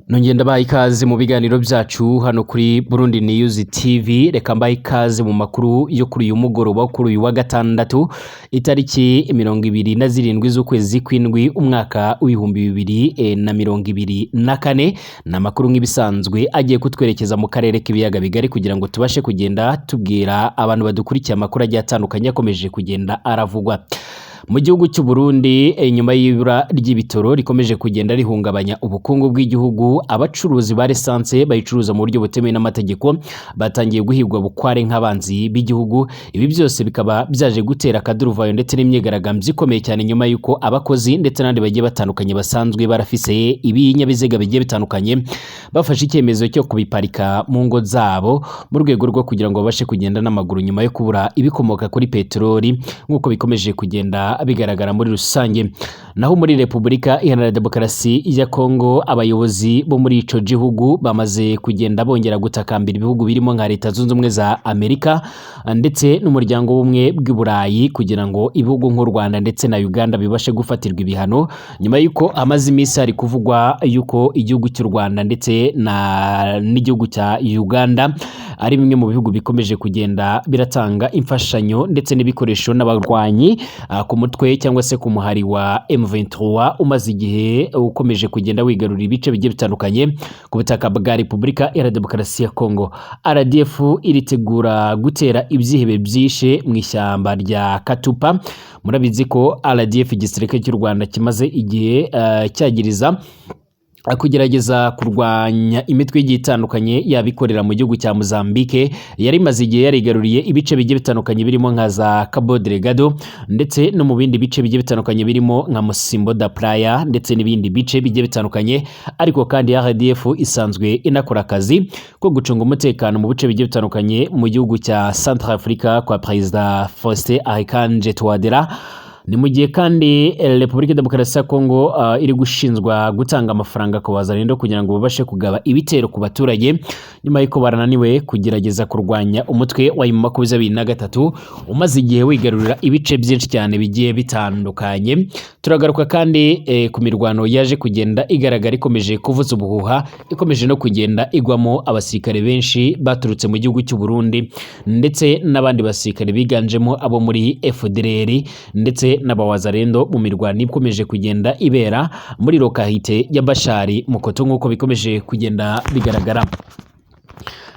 Nongeye ndabaha ikaze mu biganiro byacu hano kuri Burundi News TV. Reka mbahe ikaze mu makuru yo kuri uyu mugoroba, kuri uyu wa gatandatu, itariki 27 z'ukwezi kw'indwi, umwaka w'2024. Ni amakuru nk'ibisanzwe agiye kutwerekeza mu karere k'ibiyaga bigari kugira ngo tubashe kugenda tubwira abantu badukurikiye amakuru agiye atandukanye akomeje kugenda aravugwa mu gihugu cy'u Burundi. Nyuma y'ibura ry'ibitoro rikomeje kugenda rihungabanya ubukungu bw'igihugu, abacuruzi ba lisansi bayicuruza mu buryo butemewe n'amategeko batangiye guhigwa bukware nk'abanzi b'igihugu. Ibi byose bikaba byaje gutera akaduruvayo ndetse n'imyigaragambyo ikomeye cyane, nyuma y'uko abakozi ndetse n'abandi bagiye batandukanye basanzwe barafise ibinyabiziga bigiye bitandukanye bafashe icyemezo cyo kubiparika mu ngo zabo mu rwego rwo kugira ngo babashe kugenda n'amaguru nyuma yo kubura ibikomoka kuri peteroli, nk'uko bikomeje kugenda bigaragara muri rusange. Naho muri Repubulika Iharanira Demokarasi ya Kongo, abayobozi bo muri ico gihugu bamaze kugenda bongera gutakambira ibihugu birimo nka Leta Zunze Ubumwe za Amerika ndetse n'Umuryango w'Ubumwe bw'i Burayi kugira ngo ibihugu nk'u Rwanda ndetse na Uganda bibashe gufatirwa ibihano, nyuma y'uko hamaze iminsi hari kuvugwa y'uko igihugu cy'u Rwanda ndetse na n'igihugu cya Uganda ari bimwe mu bihugu bikomeje kugenda biratanga imfashanyo ndetse n'ibikoresho n'abarwanyi ku mutwe cyangwa se ku muhari wa M23 umaze igihe ukomeje kugenda wigarurira ibice bigiye bitandukanye ku butaka bwa Repubulika Iharanira Demokarasi ya Kongo. RDF iritegura gutera ibyihebe byishe mu ishyamba rya Katupa. Murabizi ko RDF, igisirikare cy'u Rwanda, kimaze igihe cyagiriza kugerageza kurwanya imitwe igiye itandukanye yabikorera mu gihugu cya Mozambique yari imaze igihe yarigaruriye ibice bigiye bitandukanye birimo nka za Cabo Delgado ndetse no mu bindi bice bigiye bitandukanye birimo nka Mocimboa da Praia ndetse n'ibindi bice bigiye bitandukanye. Ariko kandi RDF isanzwe inakora akazi ko gucunga umutekano mu bice bigiye bitandukanye mu gihugu cya Centrafrica kwa Perezida Faustin Archange Touadera. Ni mu gihe kandi Repubulika Demokarasi ya Kongo iri gushinzwa gutanga amafaranga ku bazalendo kugira ngo babashe kugaba ibitero ku baturage, nyuma y'uko barananiwe kugerageza kurwanya umutwe wa M23 umaze igihe wigarurira ibice byinshi cyane bigiye bitandukanye. Turagaruka kandi ku mirwano yaje kugenda igaragara ikomeje kuvuza ubuhuha, ikomeje no kugenda igwamo abasirikare benshi baturutse mu gihugu cy'u Burundi ndetse n'abandi basirikare biganjemo abo muri FDLR ndetse n'abawazarendo, mu mirwano ikomeje kugenda ibera muri localité ya Bashari Mukoto, nk'uko bikomeje kugenda bigaragara.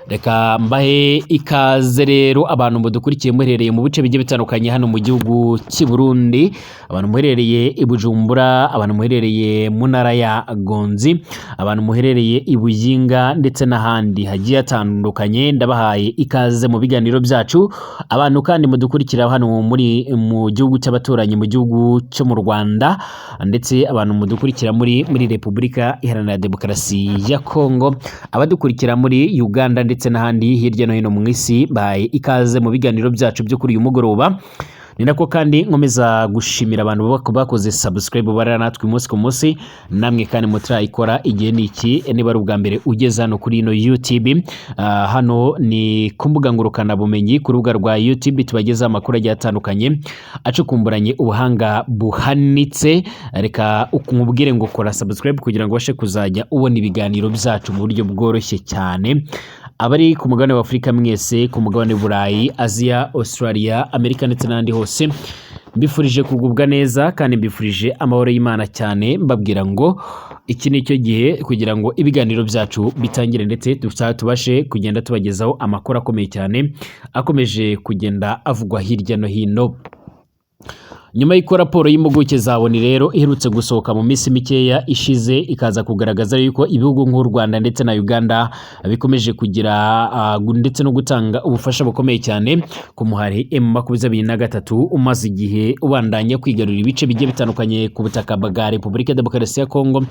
Reka mbahe ikaze rero abantu mudukurikiye muherereye mu bice bigiye bitandukanye hano mu gihugu cy'i Burundi, abantu muherereye i Bujumbura, abantu muherereye mu ntara ya Ngozi, abantu muherereye i Buyinga ndetse n'ahandi hagiye hatandukanye, ndabahaye ikaze mu biganiro byacu. Abantu kandi mudukurikira hano muri mu gihugu cy'abaturanyi, mu gihugu cyo mu Rwanda, ndetse abantu mudukurikira muri Repubulika Iharanira Demokarasi ya Kongo, abadukurikira muri Uganda ndetse n'ahandi hirya no hino mu isi, bahaye ikaze mu biganiro byacu byo kuri uyu mugoroba. Ni nako kandi nkomeza gushimira abantu bakoze subscribe, barara natwe umunsi ku munsi. Namwe kandi mutarayikora, igihe ni iki. Niba ari ubwa mbere ugeze hano kuri ino YouTube, hano ni ku mbuga ngurukanabumenyi, ku rubuga rwa YouTube tubagezaho amakuru agiye atandukanye acukumburanye ubuhanga buhanitse. Reka nkubwire ngo kora subscribe kugira ngo ubashe kuzajya ubona ibiganiro byacu mu buryo bworoshye cyane. Abari ku mugabane wa Afurika mwese, ku mugabane w'Uburayi, Aziya, Australia, Amerika ndetse n'ahandi hose, mbifurije kugubwa neza kandi mbifurije amahoro y'Imana cyane, mbabwira ngo iki ni cyo gihe kugira ngo ibiganiro byacu bitangire ndetse tubashe kugenda tubagezaho amakuru akomeye cyane akomeje kugenda avugwa hirya no hino. Nyuma y'uko raporo y'impuguke za ONU rero iherutse gusohoka mu minsi mikeya ishize, ikaza kugaragaza yuko ibihugu nk'u Rwanda ndetse na Uganda bikomeje kugira ndetse no gutanga ubufasha bukomeye cyane ku muhari M23 umaze igihe ubandanya kwigarurira ibice bigiye bitandukanye ku butaka bwa Repubulika ya Demokarasi ya Kongo,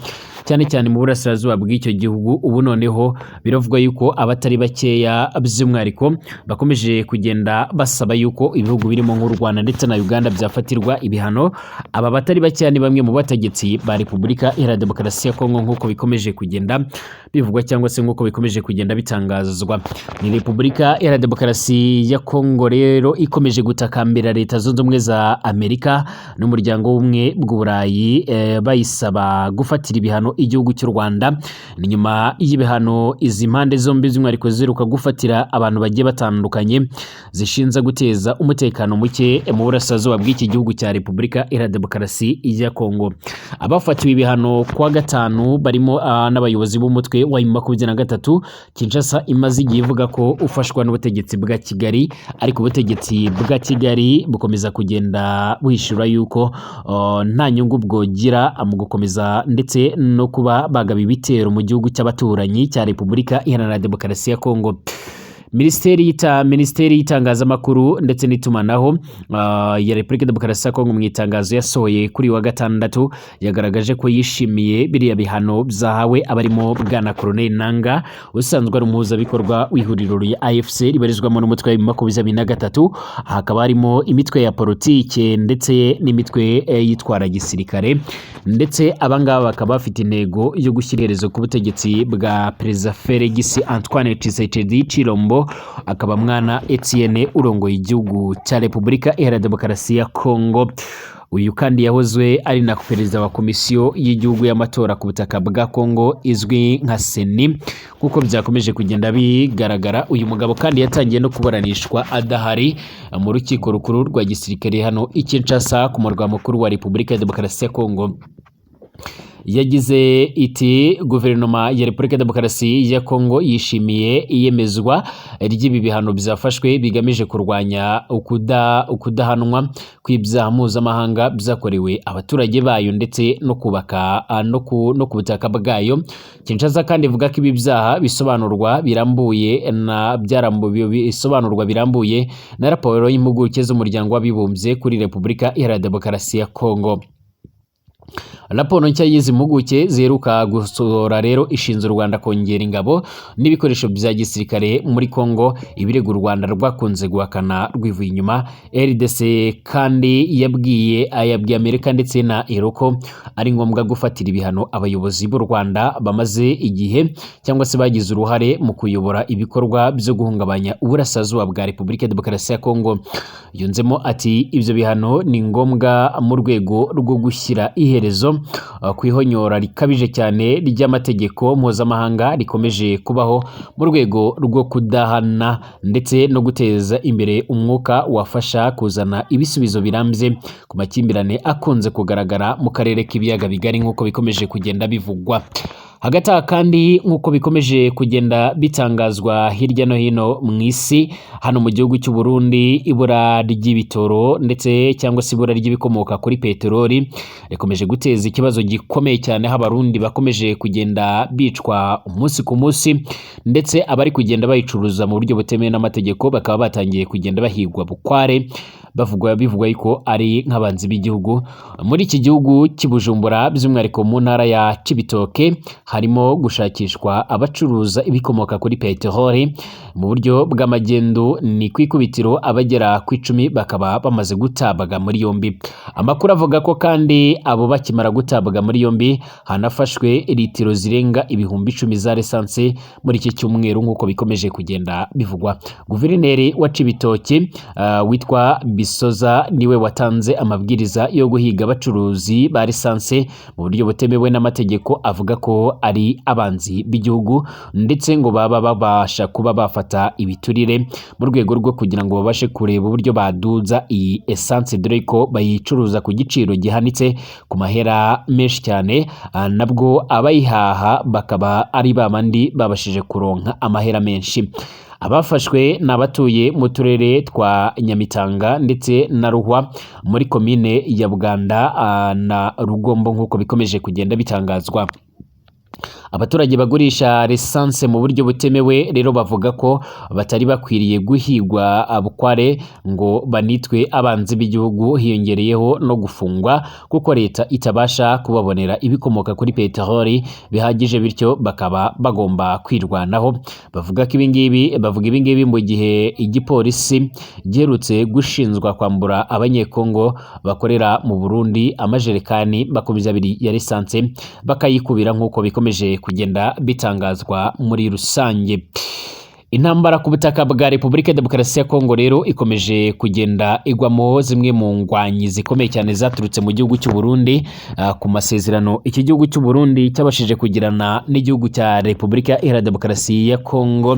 cyane cyane mu burasirazuba bw'icyo gihugu, ubu noneho biravugwa yuko abatari bakeya by'umwihariko bakomeje kugenda basaba yuko ibihugu birimo nk'u Rwanda ndetse na Uganda byafatirwa gufatirwa ibihano. Aba batari bakeya ni bamwe mu bategetsi ba Repubulika Iharanira Demokarasi ya Kongo, nk'uko bikomeje kugenda bivugwa cyangwa se nk'uko bikomeje kugenda bitangazwa. Ni Repubulika Iharanira Demokarasi ya Kongo rero ikomeje gutakambira Leta Zunze Ubumwe za Amerika n'Umuryango w'Ubumwe bw'Uburayi, bayisaba gufatira ibihano igihugu cy'u Rwanda. Ni nyuma y'ibihano izi mpande zombi by'umwihariko ziheruka gufatira abantu bagiye batandukanye zishinza guteza umutekano muke mu burasirazuba bw'iki gihugu cya Repubulika Iharanira Demokarasi ya Kongo. Abafatiwe ibihano kuwa gatanu barimo n'abayobozi b'umutwe wa M23, Kinshasa imaze igihe ivuga ko ufashwa n'ubutegetsi bwa Kigali, ariko ubutegetsi bwa Kigali bukomeza kugenda buhishura yuko nta nyungu bwogira mu gukomeza ndetse no kuba bagaba ibitero mu gihugu cy'abaturanyi cya Repubulika Iharanira Demokarasi ya Kongo. Minisiteri y'Itangazamakuru ndetse n'Itumanaho ya Repubulika Demokarasi ya Kongo, mu itangazo yasohoye kuri uyu wa gatandatu, yagaragaje ko yishimiye biriya bihano byahawe abarimo Bwana Corneille Nanga, usanzwe ari umuhuzabikorwa w'ihuriro rya AFC ribarizwamo n'umutwe wa 23. Hakaba harimo imitwe ya politike ndetse n'imitwe yitwara gisirikare, ndetse abangaba bakaba bafite intego yo gushyira iherezo ku butegetsi bwa Perezida Felix Antoine Tshisekedi Tshilombo, akaba mwana Etienne urongoye igihugu cya Repubulika Iharanira Demokarasi ya Kongo. Uyu kandi yahoze ari na perezida wa Komisiyo y'Igihugu y'Amatora ku butaka bwa Kongo izwi nka CENI, nk'uko byakomeje kugenda bigaragara. Uyu mugabo kandi yatangiye no kuburanishwa adahari mu rukiko rukuru rwa gisirikare hano i Kinshasa, ku murwa mukuru wa Repubulika ya Demokarasi ya Kongo. Yagize iti: "Guverinoma ya Repubulika ya Demokarasi ya Kongo yishimiye iyemezwa ry'ibi bihano byafashwe bigamije kurwanya ukudahanwa kw'ibyaha mpuzamahanga byakorewe abaturage bayo ndetse no kubaka no ku butaka bwayo." Kinshasa kandi ivuga ko ibi byaha bisobanurwa birambuye na raporo y'impuguke z'Umuryango w'Abibumbye kuri Repubulika Iharanira Demokarasi ya Kongo. Raporo nshya y'izi mpuguke ziheruka gusohora rero ishinze u Rwanda kongera ingabo n'ibikoresho bya gisirikare muri Kongo, ibirego u Rwanda rwakunze guhakana rwivuye inyuma. RDC kandi yabwiye Amerika ndetse na EU ko ari ngombwa gufatira ibihano abayobozi b'u Rwanda bamaze igihe cyangwa se bagize uruhare mu kuyobora ibikorwa byo guhungabanya uburasirazuba bwa Repubulika ya Demokarasi ya Kongo. Yunzemo ati: "Ibyo bihano ni ngombwa mu rwego rwo gushyira iherezo ku ihonyora rikabije cyane ry'amategeko mpuzamahanga rikomeje kubaho mu rwego rwo kudahana ndetse no guteza imbere umwuka wafasha kuzana ibisubizo birambye ku makimbirane akunze kugaragara mu karere k'Ibiyaga Bigari", nk'uko bikomeje kugenda bivugwa. Hagati aha kandi, nk'uko bikomeje kugenda bitangazwa hirya no hino mu isi, hano mu gihugu cy'u Burundi ibura ry'ibitoro ndetse cyangwa se ibura ry'ibikomoka kuri peteroli rikomeje guteza ikibazo gikomeye cyane, aho Abarundi bakomeje kugenda bicwa umunsi ku munsi, ndetse abari kugenda bayicuruza mu buryo butemewe n'amategeko bakaba batangiye kugenda bahigwa bukware, bivugwa yuko ari nk'abanzi b'igihugu. Muri iki gihugu cy'i Bujumbura, by'umwihariko mu ntara ya Cibitoke, harimo gushakishwa abacuruza ibikomoka kuri peteroli mu buryo bw'amagendu. Ni ku ikubitiro abagera ku 10 bakaba bamaze gutabwa muri yombi. Amakuru avuga ko kandi abo bakimara gutabwa muri yombi hanafashwe litiro zirenga 10,000 za lisansi muri iki cyumweru, nk'uko bikomeje kugenda bivugwa. Guverineri wa Cibitoke witwa Bisoza niwe watanze amabwiriza yo guhiga abacuruzi ba lisansi mu buryo butemewe n'amategeko, avuga ko ari abanzi b'igihugu, ndetse ngo baba babasha kuba bafata ibiturire mu rwego rwo kugira ngo babashe kureba uburyo baduza iyi essence, dore ko bayicuruza ku giciro gihanitse, ku mahera menshi cyane, nabwo abayihaha bakaba ari babandi babashije kuronka amahera menshi. Abafashwe ni abatuye mu turere twa Nyamitanga ndetse na Ruhwa muri komine ya Buganda na Rugombo, nk'uko bikomeje kugenda bitangazwa. Abaturage bagurisha lisansi mu buryo butemewe rero bavuga ko batari bakwiriye guhigwa bukware ngo banitwe abanzi b'igihugu, hiyongereyeho no gufungwa kuko leta itabasha kubabonera ibikomoka kuri peteroli bihagije, bityo bakaba bagomba kwirwanaho. Bavuga ko ibingibi bavuga ibingibi mu gihe igipolisi giherutse gushinzwa kwambura Abanyekongo bakorera mu Burundi amajerekani 20 ya lisansi bakayikubira, nk'uko bikomeje kugenda bitangazwa muri rusange. Intambara ku butaka bwa Repubulika ya Demokarasi ya Kongo rero ikomeje kugenda igwamo zimwe mu ngwanyi zikomeye cyane zaturutse mu gihugu cy'u Burundi, ku masezerano iki gihugu cy'u Burundi cyabashije kugirana n'igihugu cya Repubulika Iharanira Demokarasi ya Kongo,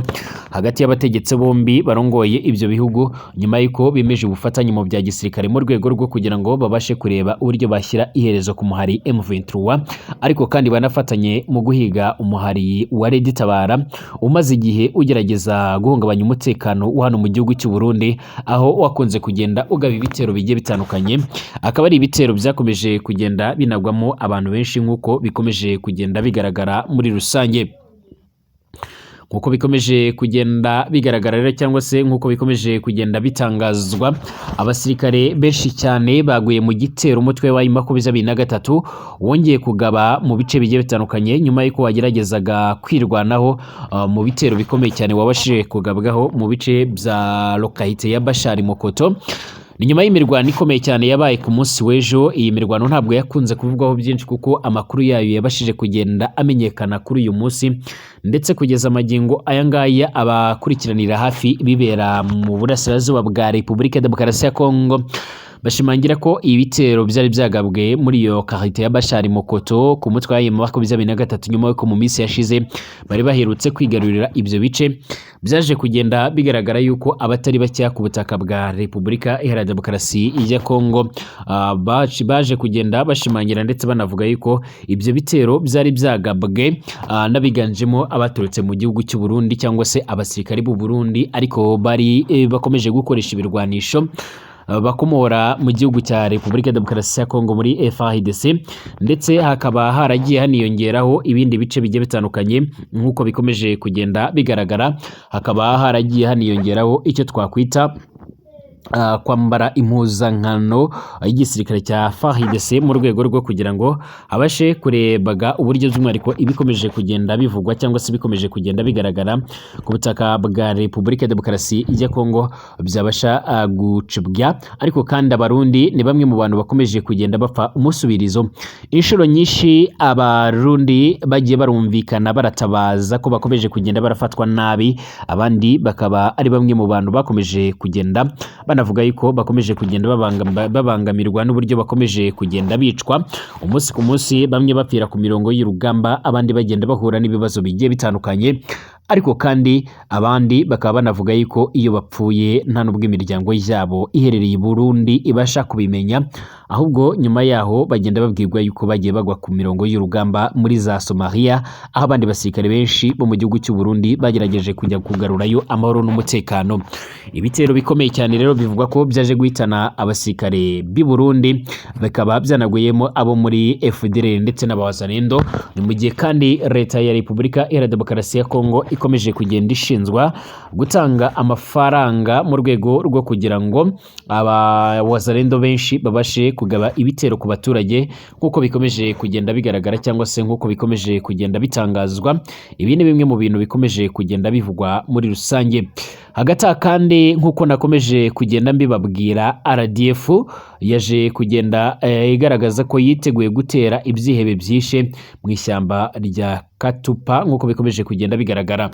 hagati y'abategetsi bombi barongoye ibyo bihugu, nyuma y'uko bimeje ubufatanye mu bya gisirikare mu rwego rwo kugira ngo babashe kureba uburyo bashyira iherezo ku muhari M23, ariko kandi banafatanye mu guhiga umuhari wa Red Tabara umaze igihe ugerageza guhungabanya umutekano wa hano mu gihugu cy'u Burundi, aho wakunze kugenda ugaba ibitero bigiye bitandukanye, akaba ari ibitero byakomeje kugenda binagwamo abantu benshi, nk'uko bikomeje kugenda bigaragara muri rusange. Nk'uko bikomeje kugenda bigaragara rero, cyangwa se nk'uko bikomeje kugenda bitangazwa, abasirikare benshi cyane baguye mu gitero umutwe wa 23 wongeye kugaba mu bice bigiye bitandukanye, nyuma y'uko wageragezaga kwirwanaho mu bitero bikomeye cyane wabashije kugabwaho mu bice bya localité ya Bashari Mokoto. Ni nyuma y'imirwano ikomeye cyane yabaye ku munsi w'ejo. Iyi mirwano ntabwo yakunze kuvugwaho byinshi kuko amakuru yayo yabashije kugenda amenyekana kuri uyu munsi, ndetse kugeza amagingo aya ngaya abakurikiranira hafi bibera mu burasirazuba bwa Repubulika ya Demokarasi ya Kongo bashimangira ko ibitero byari byagabwe muri iyo quartier ya Bashari Mokoto ku mutwe wa M23, nyuma y'uko mu minsi yashize bari baherutse kwigarurira ibyo bice, byaje kugenda bigaragara yuko abatari bakeya ku butaka bwa Repubulika Iharanira Demokarasi ya Kongo baje kugenda bashimangira ndetse banavuga yuko ibyo bitero byari byagabwe n'abiganjemo abaturutse mu gihugu cy'u Burundi, cyangwa se abasirikari b'u Burundi, ariko bari bakomeje gukoresha ibirwanisho bakomora mu gihugu cya Repubulika ya Demokarasi ya Kongo muri FARDC, ndetse hakaba haragiye haniyongeraho ibindi bice bigiye bitandukanye. Nk'uko bikomeje kugenda bigaragara, hakaba haragiye haniyongeraho icyo twakwita kwambara impuzankano y'igisirikare cya FARDC mu rwego rwo kugira ngo habashe kurebaga uburyo by'umwihariko ibikomeje kugenda bivugwa cyangwa se bikomeje kugenda bigaragara ku butaka bwa Repubulika ya Demokarasi ya Kongo byabasha gucibwa. Ariko kandi Abarundi ni bamwe mu bantu bakomeje kugenda bapfa umusubirizo. Inshuro nyinshi Abarundi bagiye barumvikana baratabaza ko bakomeje kugenda barafatwa nabi, abandi bakaba ari bamwe mu bantu bakomeje kugenda banavuga yuko bakomeje kugenda babangamirwa n'uburyo bakomeje kugenda bicwa umunsi ku munsi, bamwe bapfira ku mirongo y'urugamba, abandi bagenda bahura n'ibibazo bigiye bitandukanye. Ariko kandi abandi bakaba banavuga yuko iyo bapfuye nta n'ubwo imiryango yabo iherereye i Burundi ibasha kubimenya, ahubwo nyuma yaho bagenda babwirwa yuko bagiye bagwa ku mirongo y'urugamba muri za Somalia, aho abandi basirikare benshi bo mu gihugu cy'u Burundi bagerageje kujya kugarurayo amahoro n'umutekano. Ibitero bikomeye cyane rero bivugwa ko byaje guhitana abasirikare b'i Burundi, bikaba byanaguyemo abo muri FDLR ndetse n'abawazalendo. Ni mu gihe kandi leta ya Repubulika Iharanira Demokarasi ya Kongo ikomeje kugenda ishinzwa gutanga amafaranga mu rwego rwo kugira ngo abawazalendo benshi babashe kugaba ibitero ku baturage, nk'uko bikomeje kugenda bigaragara cyangwa se nk'uko bikomeje kugenda bitangazwa. Ibi ni bimwe mu bintu bikomeje kugenda bivugwa muri rusange. Hagati aha kandi, nk'uko nakomeje kugenda mbibabwira, RDF yaje kugenda igaragaza ko yiteguye gutera ibyihebe byishe mu ishyamba rya Katupa, nk'uko bikomeje kugenda bigaragara.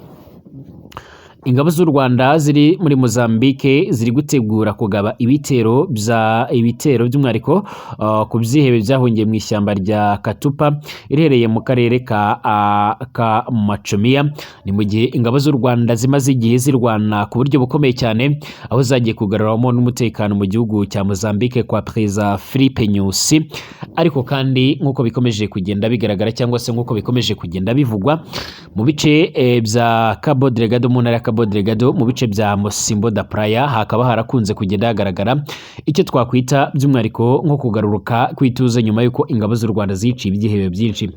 Ingabo z'u Rwanda ziri muri Mozambique ziri gutegura kugaba ibitero bya ibitero by'umwihariko ku byihebe byahungiye mu ishyamba rya Katupa riherereye mu karere ka Macomia. Ni mu gihe ingabo z'u Rwanda zimaze igihe zirwana ku buryo bukomeye cyane, aho zagiye kugaruramo n'umutekano mu gihugu cya Mozambique kwa Perezida Filipe Nyusi. Ariko kandi nk'uko bikomeje kugenda bigaragara cyangwa se nk'uko bikomeje kugenda bivugwa mu bice bya Cabo Delgado, mu ntara ya Cabo Cabo Delgado mu bice bya Mocimboa da Praia hakaba harakunze kugenda hagaragara icyo twakwita by'umwihariko nko kugaruka kwituze nyuma y'uko ingabo z'u Rwanda ziciye ibyihebe byinshi.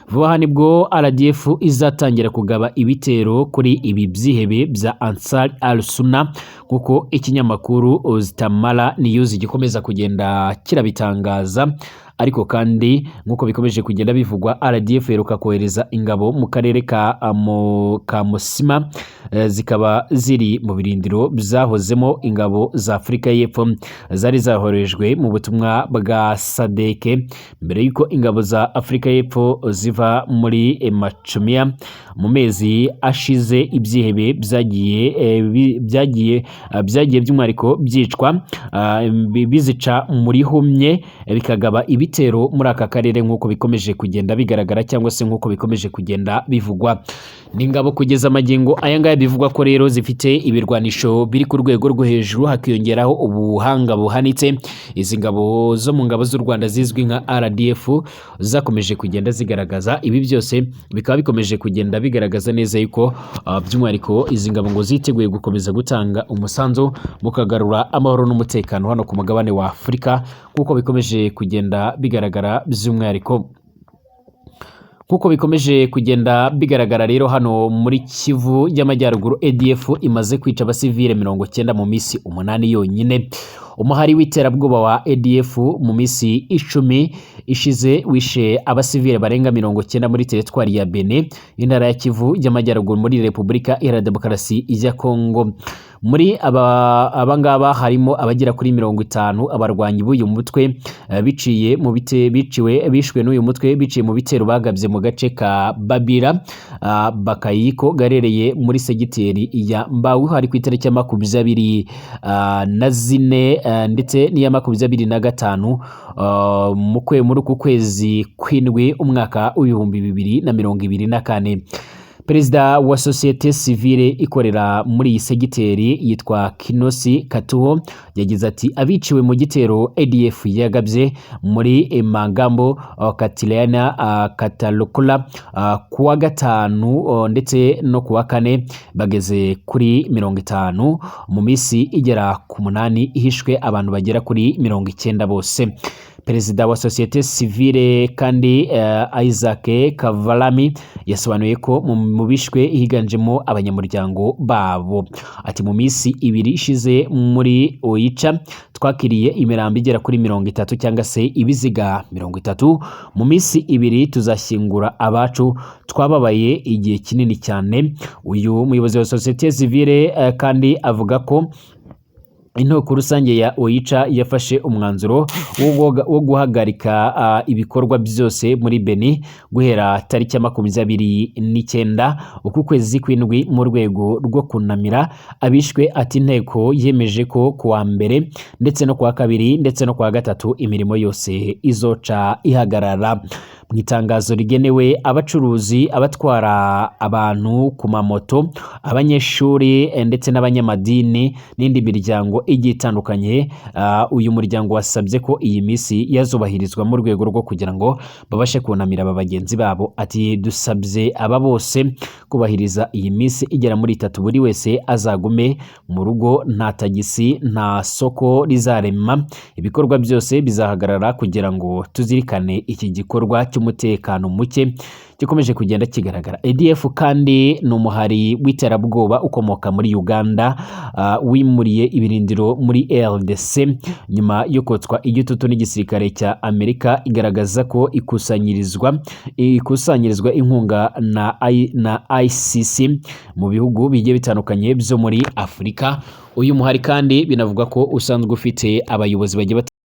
Vuba aha nibwo RDF izatangira kugaba ibitero kuri ibi byihebe bya Ansar al-Sunna, kuko ikinyamakuru Zitamala News gikomeza kugenda kirabitangaza. Ariko kandi, nk'uko bikomeje kugenda bivugwa, RDF iheruka kohereza ingabo mu karere ka Musima, zikaba ziri mu birindiro byahozemo ingabo za Afurika y'Epfo zari zahorejwe mu butumwa bwa SADC mbere y'uko ingabo za Afurika y'Epfo ziva muri Macomia mu mezi ashize. Ibyihebe byagiye by'umwihariko byicwa, bizica muri humye, bikagaba ibitero muri aka karere, nk'uko bikomeje kugenda bigaragara cyangwa se nk'uko bikomeje kugenda bivugwa. Ni ingabo kugeza amagingo aya ngaya bivugwa ko rero zifite ibirwanisho biri ku rwego rwo hejuru, hakiyongeraho ubuhanga buhanitse. Izi ngabo zo mu ngabo z'u Rwanda zizwi nka RDF zakomeje kugenda zigaragaza ibi byose, bikaba bikomeje kugenda bigaragaza neza yuko by'umwihariko izi ngabo ngo ziteguye gukomeza gutanga umusanzu mu kugarura amahoro n'umutekano hano ku mugabane wa Afurika, nk'uko bikomeje kugenda bigaragara by'umwihariko. Nk'uko bikomeje kugenda bigaragara rero, hano muri Kivu y'Amajyaruguru ADF imaze kwica abasivile 90 mu minsi 8 yonyine. Umuhari w'iterabwoba wa ADF mu minsi 10 ishize wishe abasivile barenga 90 muri teritwari ya Beni, intara ya Kivu y'Amajyaruguru, muri Repubulika Iharanira Demokarasi ya Kongo. Muri aba abangaba harimo abagera kuri 50 abarwanyi b'uyu mutwe, biciye mu bite biciwe bishwe n'uyu mutwe biciye mu bitero bagabye mu gace ka Babira, Bakayiko, gaherereye muri segiteri ya Mbawu. Hari ku itariki ya 24 ndetse n'iya 25 muri uku kwezi kw'indwi, umwaka w'2024. Perezida wa sosiyete sivile ikorera muri iyi segiteri yitwa Kinosi Katuho yagize ati: "Abiciwe mu gitero ADF yagabye muri Magambo, Katilena, Katalukula, kuwa gatanu ndetse no kuwa kane bageze kuri 50. Mu minsi igera ku 8 ihishwe abantu bagera kuri 90 bose." Perezida wa sosiyete sivile kandi Isaac Kavalami yasobanuye ko mu bishwe higanjemo abanyamuryango babo. Ati: "Mu minsi 2 ishize muri Oicha twakiriye imirambo igera kuri 30 cyangwa se ibiziga 30. Mu minsi 2 tuzashyingura abacu. Twababaye igihe kinini cyane." Uyu muyobozi wa sosiyete sivile kandi avuga ko inteko rusange ya Oicha yafashe umwanzuro wo guhagarika ibikorwa byose muri Beni guhera tariki ya 29 uku kwezi kw'indwi mu rwego rwo kunamira abishwe. Ati: "Inteko yemeje ko kuwa mbere ndetse no kuwa kabiri ndetse no kuwa gatatu imirimo yose izoca ihagarara." Mu itangazo rigenewe abacuruzi, abatwara abantu ku mamoto, abanyeshuri ndetse n'abanyamadini n'indi miryango igiye itandukanye, uyu muryango wasabye ko iyi minsi yazubahirizwa mu rwego rwo kugira ngo babashe kunamira aba bagenzi babo. Ati: "Dusabye aba bose kubahiriza iyi minsi igera muri itatu, buri wese azagume mu rugo, nta tagisi, nta soko rizarema, ibikorwa byose bizahagarara kugira ngo tuzirikane iki gikorwa cy'umutekano muke gikomeje kugenda kigaragara." ADF kandi ni umuhari w'iterabwoba ukomoka muri Uganda, wimuriye ibirindiro muri RDC nyuma yo kotswa igitutu n'igisirikare cya Amerika, igaragaza ko ikusanyirizwa inkunga na ICC mu bihugu bigiye bitandukanye byo muri Afurika. Uyu muhari kandi binavugwa ko usanzwe ufite abayobozi bagiye.